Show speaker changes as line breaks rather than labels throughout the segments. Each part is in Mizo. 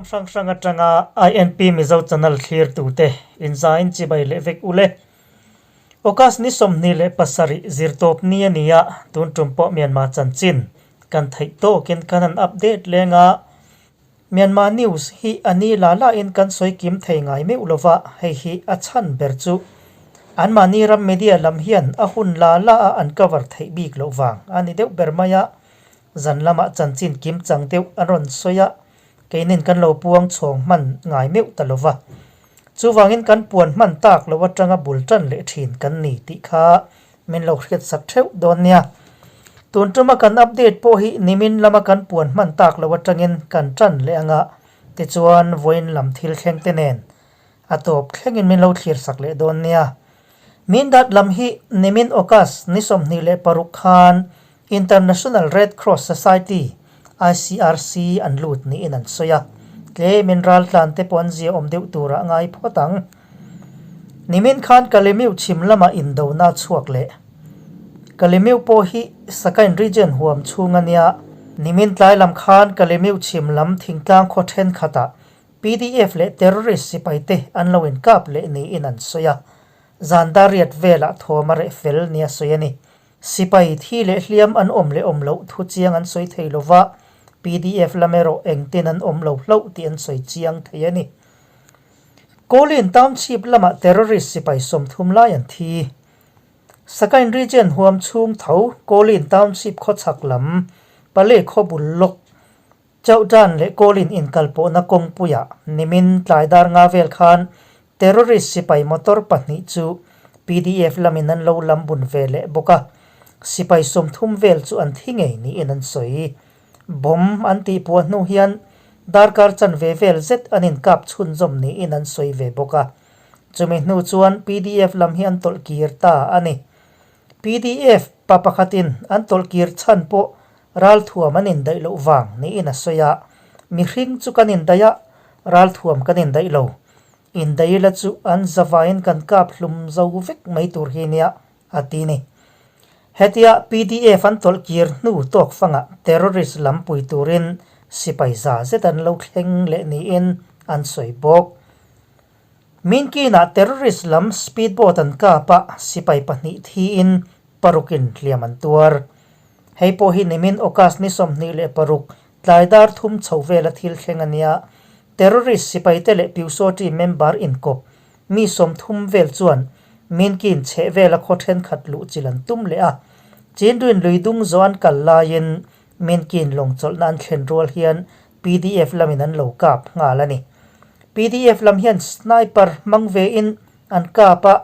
hrang hrang atanga INP Mizo Channel thlirtute inzain chibai leh vek ule. August ni 27 zirtawp ni a ni a, tun tum pawh Myanmar chanchin kan theih tawkin kan han update leng a. Myanmar news hi a ni la lain kan sawi kim thei ngai meuh lova, hei hi a chhan ber chu anmahni ram media lam hian a hun la la a an cover theih bik loh vang a ni deuh ber mai a. Zan lamah chanchin kim chang deuh an rawn sawi a, keinin kan lo puang chhawng hman ngai meuh ta lova. Chuvangin kan puan hman tak lo atanga bul tan leh thin kan ni tih kha min lo hriat sak theuh dawn nia. Tun tuma kan update pawh hi nimin lama kan puan hman tak lo atangin kan tan leh anga tichuan vawiin lam thil thleng te nen a tawp thlengin min lo thlir sak leh dawn nia. Mindat lam hi nimin August ni 26 khan International Red Cross Society, ICRC, an lut niin an sawi a, tlemin raltlan te pawh an zia awm deuh turah ngai phawt ang. Nimin khan Kalemiu chhim lamah indona a chhuak leh. Kalemiu pawh hi Sakain Region huam chhung a nia. Nimin tlai lam khan Kalemiu chhim lam thingtlang khaw thenkhatah PDF leh terrorist sipaite an lo inkap leh niin an sawi a, zan dariat velah thawm a reh fel nia sawi a ni. Sipai thi leh hliam an awm leh awm loh thu chiang an sawi thei lo va, pdf lam erawh engtin an awm lo hlauh tih an sawi chiang thei a ni. Kawlin Township lamah terrorist sipai 30 lai an thi. Sakain Region huam chhung tho Kawlin Township khawchhak lam Pale khaw bul lawk Chauhtan leh Kawlin inkalpawhna kawngpuiah nimin tlai dar nga vel khan terrorist sipai motor pahnih chu pdf lamin an lo lam bun ve leh bawk a, sipai 30 vel chu an thi ngei niin an sawi. Bomb an tihpuah hnu hian darkar chanve vel zet an inkap chhunzawm niin an sawi ve bawk a. Chumi hnu chuan pdf lam hi an tawlh kir ta a ni. Pdf pa pakhatin an tawlh kir chhan pawh Ralthuam an indaih loh vang niin a sawi a, mihring chu kan indaih a, ralthuam kan indaih lo. Indaih ila chu an zavaiin kan kap hlum zo vek mai tur hi nia, a ti ni. Hetia pdf an tawlh kir hnu tawk fangah terrorist lam pui turin sipai za zet an lo thleng leh niin an sawi bawk. Minkinah terrorist lam speedboat an kap a, sipai pahnih thiin parukin hliam an tuar. Hei pawh hi nimin August ni 26 tlai dar thum chho vela thil thleng a nia. Terrorist sipaite leh Pyusawṭi member inkawp mi 30 vel chuan Minkin chheh vela khaw thenkhat luh chilh an tum leh a. Chinduin lui dung zawh an kal laiin Minkin lawng chawlhna an thlen rual hian pdf lamin an lo kap nghal a ni. Pdf lam hian sniper hmang vein an kap a,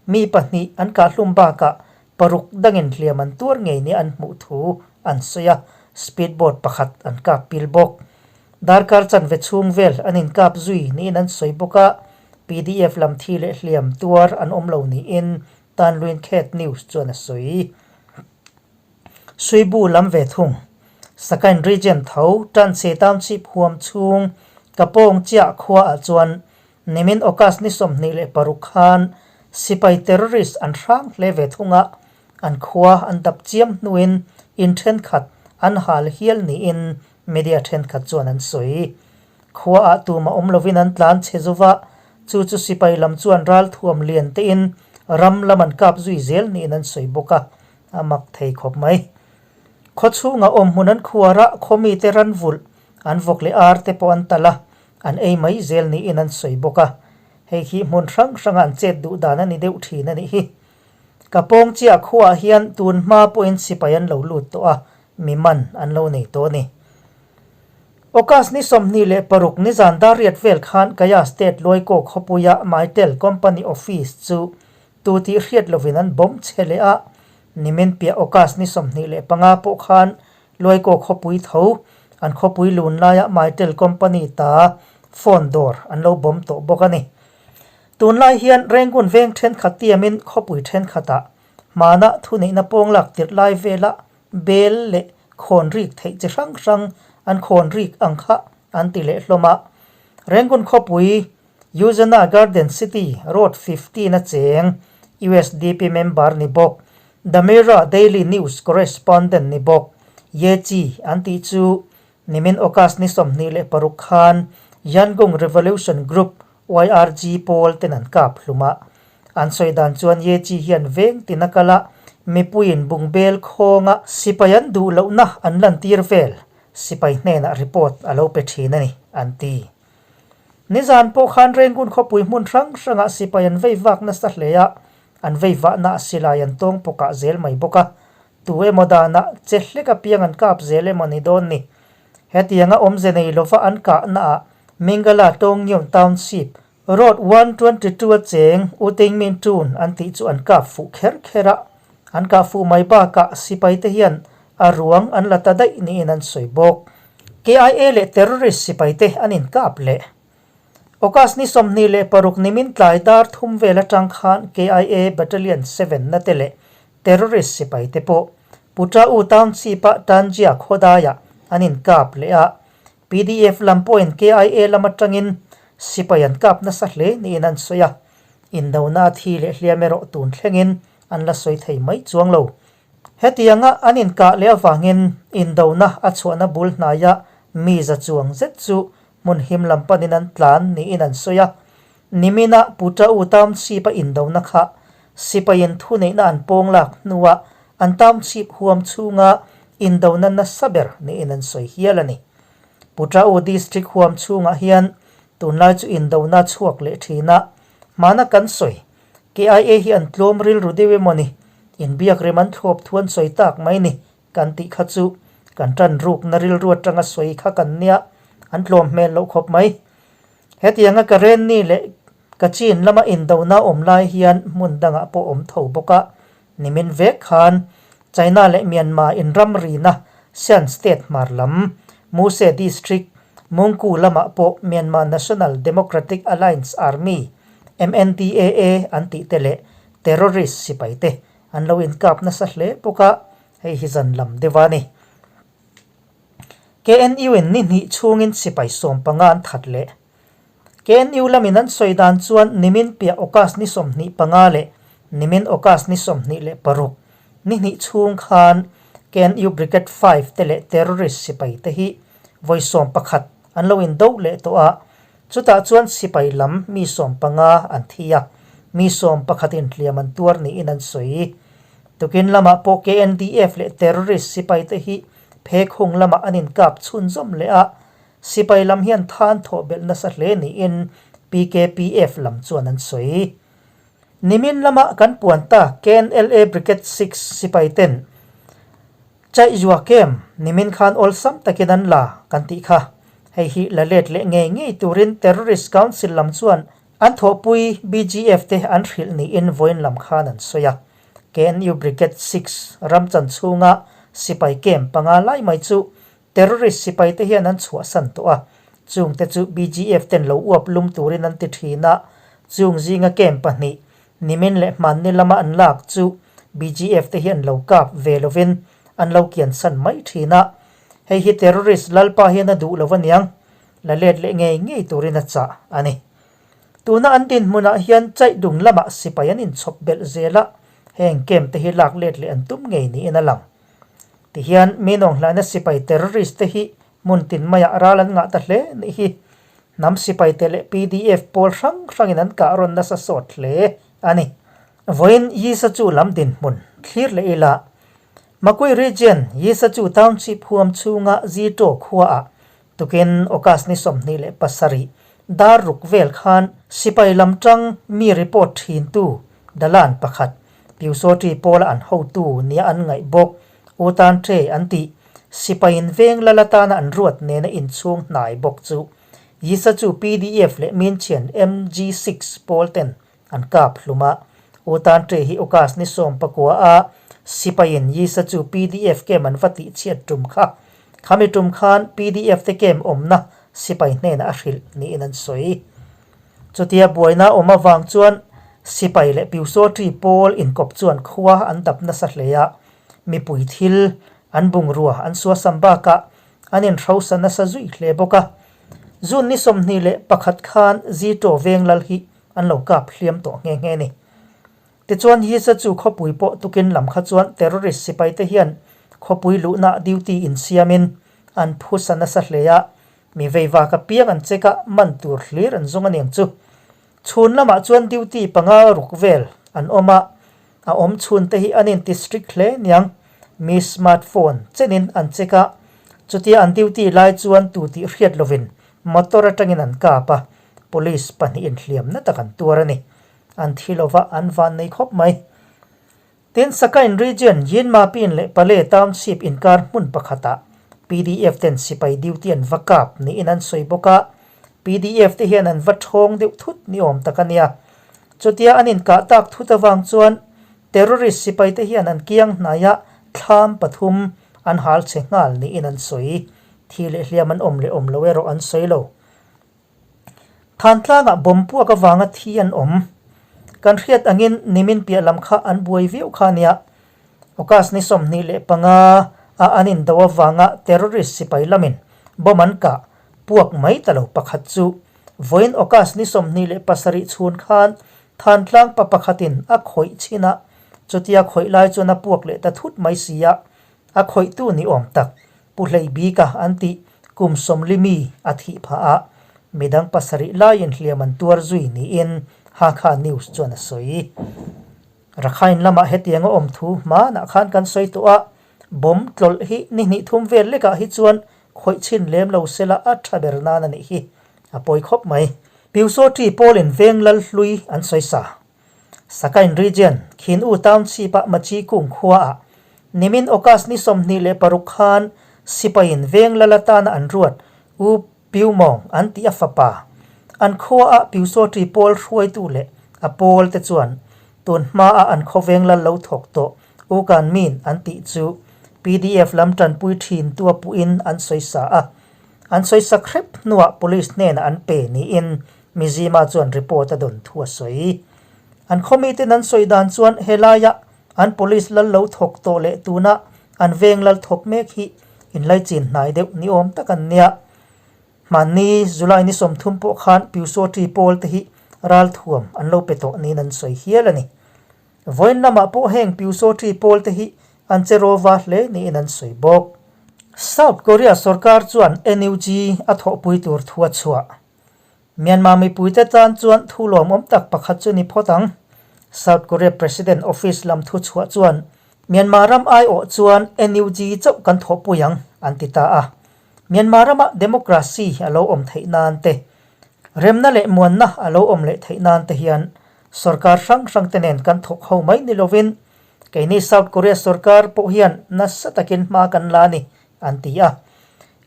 mi pahnih an kahhlum bakah paruk dangin hliam an tuar ngei nia an hmuh thu an sawi a, speedboat pakhat an kap pil bawk. Darkar chanve chhung vel an inkap zui niin an sawi bawk a, pdf lam thi leh hliam tuar an awm lo niin Tanluin Khet News chuan a sawi. Suibu lam ve thung. Sakain Region tho Tanse Township huam chhung Kapawng chiah khuaah chuan Nimin August ni 26 khan sipai terrorist an hrang hle ve thung a, an khua an dap chiam hnuin in thenkhat an hal hial niin media thenkhat chuan an sawi. Khuaah tumah awm lovin an tlan chhe zuva, chu chu sipai lam chuan ralthuam lian tein ram lam an kap zui zel niin an sawi bawk a, a mak thei khawp mai. Khaw chhungah awm hmun an khuar a, khaw mite ran vulh an vawk leh ar te pawh an talh a, An ei mai zel niin an sawi bawk a, hei hi hmun hrang hranga an chet duh dan a ni deuh thin a nih hi. Ka pawng chiah khuaah hian tun hma pawhin sipai an lo lut tawh a, mi man an lo nei tawh a ni. August ni 26 nizan dar riat vel khan Kaya State Luaikaw khawpuia Mytel Company Office chu tu tih hriat lovin an bawm che leh a, nimin piah August ni 25 pawh khan Luaikaw khawpui tho, an khawpui lun laia Mytel company ta phone dawr an lo bawm tawh bawk a ni. Tunlai hian Rangoon veng thenkhat tiamin khawpui thenkhatah hmana thuneihna pawng lak tirh lai vela bel leh khawn rik theih chi hrang hrang an khawn rik ang kha an ti leh hlawm a. Rangoon khawpui Yuzana Garden City Road 15 a cheng usdp member ni bawk, The Mirror Daily News correspondent ni bawk, Ye Chi an tih chu nimin August ni 26 khan Yangon Revolution Group, YRG, pawl ten an kap hlum a. An sawi dan chuan Ye Kyi hian veng tin a kal a, mipuiin bungbel khawnga sipai an duh lohna an lantir vel sipai hnenah report a lo pe thin a ni, an ti. Nizan pawh khan Rangoon khawpui hmun hrang hrangah sipai an vei vak nasa hle a, an vei vahna silai an tawng pawkah zel mai bawk a, tu emaw danah che hlek apiang an kap zel emaw ni dawn ni. Hetianga awmze nei lova an kahnaah Mingala Tawngngion Township, Road 122 a cheng U Tingmin Tun an tih chu an kap fuh kher kher a, an kah fuh mai bakah sipaite hian a ruang an la ta daih niin an sawi bawk. KIA leh terrorist sipaite an inkap leh. August ni 26 nimin tlai dar thum vel atang khan KIA Battalion seven na te leh terrorist sipaite pawh Putra U Township-a Tanjia khawdaiah an inkap leh a, PDF lam pawhin KIA lam atangin sipai an kap nasa hle niin an sawi a, indona a thi leh hliam erawh tun thlengin an la sawi thei mai chuang lo. Hetianga an inkah leh avangin indona a chhuahna bul hnaia mi za chuang zet chu hmun him lam panin an tlan niin an sawi a. Nimina Puta U Township-a indona kha sipaiin thuneihna an pawng lak hnuah an township huam chhunga indona nasa ber niin an sawi hial a ni. Puta U District huam chhungah hian tunlai chu indona chhuak leh thin a, hmana kan sawi KIA hi an tlawm rilru deuh emaw ni, inbiak rem an thlawp thu an sawi tak mai ni kan tih kha chu kan tan rukna rilru atanga sawi kha kan nia, an tlawm hmel loh khawp mai. Hetianga Karenni leh Kachin lama indona awm lai hian hmun dangah pawh awm tho bawk a, nimin vek khan China leh Myanmar inramrina Shan State hmar lam, Muse District, Mungku lamah pawh Myanmar National Democratic Alliance Army, MNDAA, an tih te leh terrorist sipai te an lo inkap nasa hle bawk a, hei hi zan lam deuh a ni. KNU in ni hnih chhungin sipai 15 an that leh. KNU lamin an sawi dan chuan nimin piah August ni 25 leh nimin August ni 26 ni hnih chhung khan KNU Brigade 5 te leh terrorist sipai te hi vawi 11 an lo indo leh tawh a, chutah chuan sipai lam mi 15 an thi a, mi 11 in hliam an tuar niin an sawi. Tukin lamah pawh KNDF leh terrorist sipai te hi Phekhung lamah an inkap chhunzawm leh a, sipai lam hian than thawh belh nasa hle niin PKPF lam chuan an sawi. Nimin lama kan puan ta KNLA Brigade 6 sipai ten Chaihzua Camp nimin khan awlsam takin an la kan tih kha. Hei hi la let leh ngei ngei turin Terrorist Council lam chuan an thawhpui BGF te an hrilh niin vawiin lam khan an sawi a. KNU Brigade 6 ram chan chhunga sipai camp panga lai mai chu terrorist sipai te hian an chhuahsan tawh a, chung te chu BGF ten lo uap lum turin an ti thin a, chung zinga camp pahnih nimin leh hmanni lama an lak chu BGF te hian lo kap ve lovin an lo kiansan mai thin a, hei hi terrorist lalpa hian a duh lo aniang, la let leh ngei ngei turin a chah a ni. Tuna an dinhmunah hian Chaihdung lamah sipai an inchhawp belh zel a, heng camp te hi lak let leh an tum ngei niin a lang. Tihian Minawnghlaina sipai terrorist te hi hmun tin maiah ral an ngah ta hle nih hi. Hnam sipai te leh PDF pawl hrang hrangin an kah rawn nasa sawt hle a ni. Vawiin Yisachu lam dinhmun thlir leh ila Makui Region Yisachu Township huam chhunga Zito khuaah Tukin August ni 27 dar ruk vel khan sipai lam tang mi report thintu Dalan pakhat Pyusawṭi pawla an hotu nia an ngaih bawk U Tan Ṭe an tih sipaiin veng lal atana an ruat nena inchhung hnai bawk chu Yisa chu PDF leh Minchian MG6 pawl ten an kap hlum a. U Tan Ṭe hi August ni 19 a sipaiin Yisa chu PDF kem an va tihchhiat tum kha. Khami tum khan PDF te kem awmna sipai hnenah a hrilh niin an sawi. Chutia buaina awm avang chuan sipai leh Pyusawṭi pawl inkawp chuan khua an dap nasa hle a, mipui thil an bungrua an suasam bakah an inhrosa nasa zui hle bawk a. June ni 21 khan Zito veng lal hi an lo kap hliam tawh nghe nghe ni. Tichuan Yisa chu khawpui pawh tukin lam kha chuan terrorist sipaite hian khawpui luhna duty insiamin an phusa nasa hle a. Mi veivak apiang an check a, man tur hlir an zawng aniang chu. Chhun lamah chuan duty panga ruk vel an awm a, a awm chhun te hi an inti strict hle niang. Mi smart phone chenin an check a, chutia an duty lai chuan tu tih hriat lovin motor atangin an kap a, police pahnihin hliamna tak an tuar a ni. An thi lova an van nei khawp mai. Tin, Sakain Region, Yinmapin leh Pale Township inkar hmun pakhatah pdf ten sipai duty an va kap niin an sawi bawk a, pdf te hian an va thawng deuh thut ni awm tak a nia. Chutia an inkah tak thut avang chuan terrorist sipai te hian an kiang hnaiah thlam pathum an hal che nghal niin an sawi. Thi leh hliam an awm leh awm lo erawh an sawi lo. Thantlangah bomb puak avanga thi an awm. Kan hriat angin nimin piah lam kha an buai viau kha nia. August ni 25 a an indo avanga terrorist sipai lamin bomb an kah puak mai ta lo pakhat chu vawiin August ni 27 chhun khan Thantlang pa pakhatin a khawih chhin a, chutia khawih lai chuan a puak leh ta thut mai si a, A khawihtu ni awm tak Pu Hlei Bika an tih kum sawmli mi a thih phah a, midang pasarih laiin hliam an tuar zui niin Hakha News chuan a sawi. Rakhine lamah hetiang a awm thu hmanah khan kan sawi tawh a, bomb tlawlh hi ni hnih thum vel lekah hi chuan khawih chhin lem lo sela a tha ber nan a nih hi a pawi khawp mai. Piusawṭi pawlin veng lal hlui an sawi sa. Sakain Region, Khin U Township-a Machi Kung khuaah nimin August ni 26 khan sipaiin veng lal atana an ruat U Piu Mawng an tih a fapa. An khuaah Piusawṭi pawl hruaitu leh a pawl te chuan tun hmaah an khaw veng lal lo thawk tawh U Kan Min an tih chu PDF lam tanpui thin tua puhin an sawisa a. An sawisak hrep hnuah Police hnenah an pe niin Mizima chuan report a dawn thu a sawi. An khawmiten an sawi dan chuan helaia an police lal lo thawk tawh leh tuna an veng lal thawk mek hi inlaichin hnai deuh ni awm tak an nia. Hmanni July ni 30 pawh khan Pyusawṭi pawl te hi ralthuam an lo pe tawh niin an sawi hial a ni. Vawiin lamah pawh heng Pyusawṭi pawl te hi an che rawva hle niin an sawi bawk. South Korea sorkar chuan NUG a thawhpui tur thu a chhuah. Myanmar mipuite tan chuan thu lawmawm tak pakhat chu ni phawt ang. South Korea President Office lam thu chhuah chuan Myanmar ram aiawh chuan NUG chauh kan thawhpui ang, an ti ta a. Myanmar rama democracy a lo awm theih nan te, remna leh muanna a lo awm leh theih nan te hian sorkar hrang hrang te nen kan thawk ho mai ni lovin keini South Korea sorkar pawh hian nasa takin hma kan la a ni, an ti a.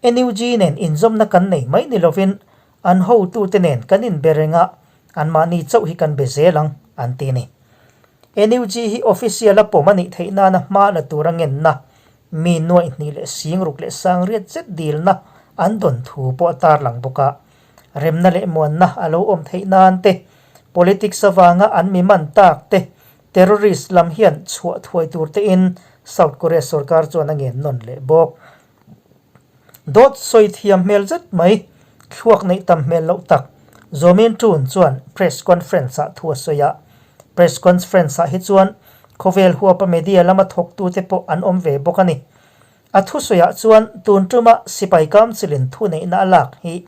NUG nen inzawmna kan nei mai ni lovin an hotute nen kan inbe reng a, anmahni chauh hi kan be zel ang, an ti a ni. NUG hi official a pawm a nih theih nana hma la tura ngenna, mi nuaih hnih leh sing ruk leh sang riat zet dilna an dawn thu pawh a tarlang bawk a. Remna leh muanna a lo awm theih nan te, politics avanga an mi man tak te, terrorist lam hian chhuah thuai tur tein South Korea sorkar chuan a ngen nawn leh bawk. Dawt sawi thiam hmel zet mai, thluak neih tam hmel loh tak, Zomin Tun chuan press conference ah thu a sawi a. Press conference ah hi chuan khawvel huapa media lama thawktute pawh an awm ve bawk a ni. A thusawiah chuan tun tuma sipai council-in thuneihna a lak hi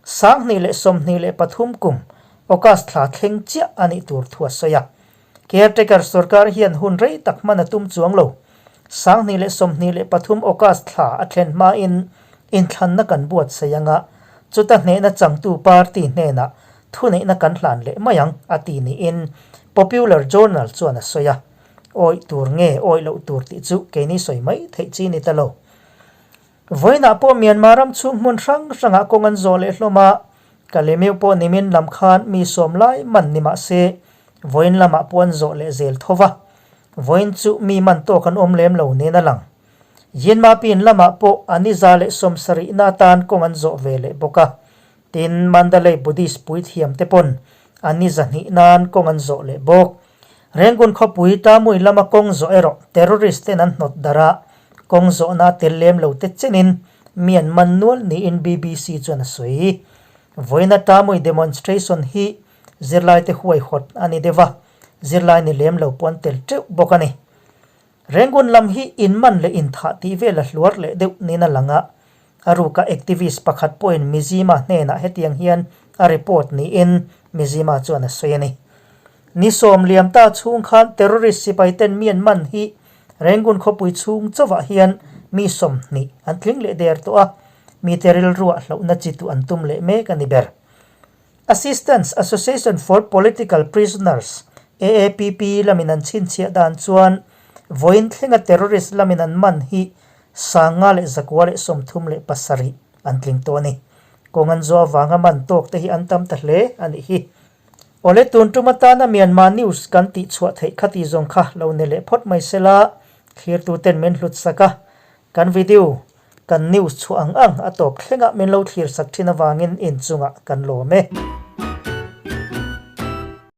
2023 kum August thla thleng chiah a nih tur thu a sawi a. Caretaker sorkar hian hun rei tak hman a tum chuang lo. 2023 August thla a thlen hmain inthlanna kan buatsaih ang a, chuta hnehna changtu party hnenah thuneihna kan hlan leh mai ang, a ti niin Popular Journal chuan a sawi a. Awih tur nge awih loh tur tih chu keini sawi mai theih chi ni ta lo. Vawiinah pawh Myanmar ram chhung hmun hrang hrangah kawng an zawh leh hlawm a, Kalemeu pawh nimin lam khan mi sawm lai man ni mah se, vawiin lamah pawh an zawh leh zel tho va. Vawiin chu mi man tawk an awm lem lo niin a lang. Yinmapin lamah pawh a ni 170na atan kawng an zawh ve leh bawk a. Tin, Mandalay Buddhist puithiam te pawn a ni 200 nan kawng an zawh leh bawk. Rangoon khawpui Tamui lama kawng zawh erawh terrorist ten an hnawt darh a, kawng zawhna a tel lem lo te chenin mi an man nual niin BBC chuan a sawi. Vawiina Tamui demonstration hi zirlaite huaihawt a ni deuh a, zirlai ni lem lo pawh an tel teuh bawk a ni. Rangoon lam hi inman leh inthah tih vel a hluar leh deuh niin a lang a. A ruka activist pakhat pawhin Mizzima hnenah hetiang hian a report niin Mizzima chuan a sawi a ni. Ni sawm liam ta chhung khan terrorist sipaiten mi an man hi Rangoon khawpui chhung chauhah hian mi 20 an tling leh der tawh a, mite rilruah hlauhna chi tuh an tum leh mek a ni ber. Assistance Association for Political Prisoners, AAPP, lamin an chhinchhiah dan chuan vawiin thlenga terrorist lamin an man hi 5137 an tling tawh a ni. Kawng an zawh avanga man tawk te hi an tam ta hle a nih hi. Awle tun tum atana Myanmar news kan tih chhuah theih kha tih zawng kha lo ni leh phawt mai sela, thlirtuten min hlut sak a, kan video Kan news chhuah ang ang a tawp thlengah min lo thlir sak thin avangin inchungah kan lawm e.